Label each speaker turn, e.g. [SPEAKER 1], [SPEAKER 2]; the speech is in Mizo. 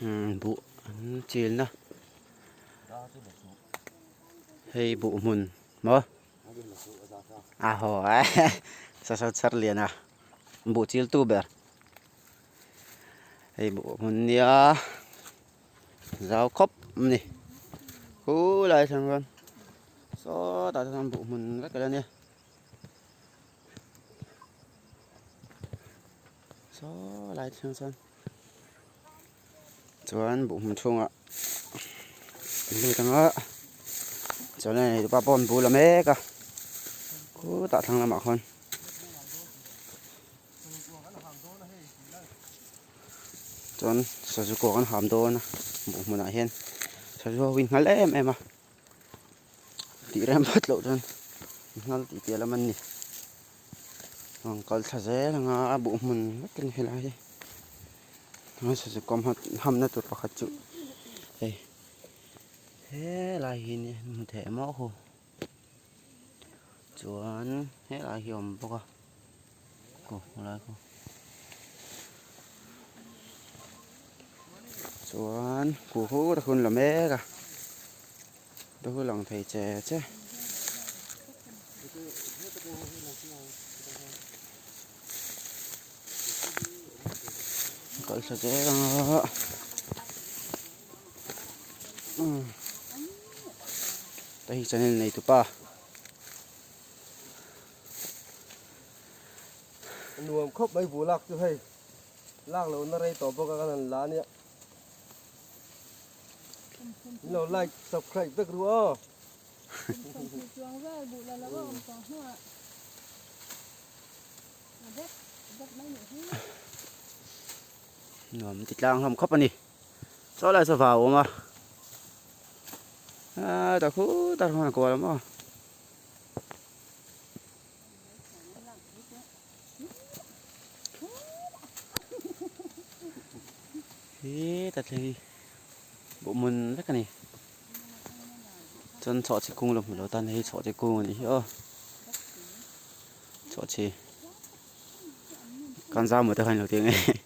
[SPEAKER 1] Buh an chilna hei buh hmun maw a haw a sasawt chhar lian a buh chil tu ber hei buh hmun nia zau khawp a ni khulai thleng chuan sawtah chuan buh hmun vek a la nia. Saw lai thleng chuan chuan buh hmun chhungah an lut ang a chuan hei pa pawh an bul a mek a khutah thlang lamah khawn chuan sazu kuak an ham dawn a buh hmunah hian sazu ho hi nghal em em a. Tih rem vat loh chuan nghal tih piah lam an ni. An kal thla zel ang a, a buh hmun vek a ni helai hi. Chuan sazu kawm hamna tur pakhat chu hei helai hi nia hmu thei maw hu. Chuan helai hi a awm bawk a khu helai khu. Chuan khu khu ta hun la mek a. Te hu lang thei che che. Kal thla zel ang a. Hei hi channel nei tupa.
[SPEAKER 2] Nuam khawp mai buh lak chu hei. Lak loh na rei tawh bawk a kan han la ania. Min lo like subscribe vek ru aw.
[SPEAKER 1] Nuam ti tlang hlawm khawp a ni. Saw lai saw vau a awm a. Aa ta khut a rawn kual a maw. Heta thleng hi buh hmun vek a ni chuan chhawhchhi kung lo hmu lo tan hei chhawhchhi kung a nih hi aw chhawhchhi kan zam maw te khan ilo ti ang e.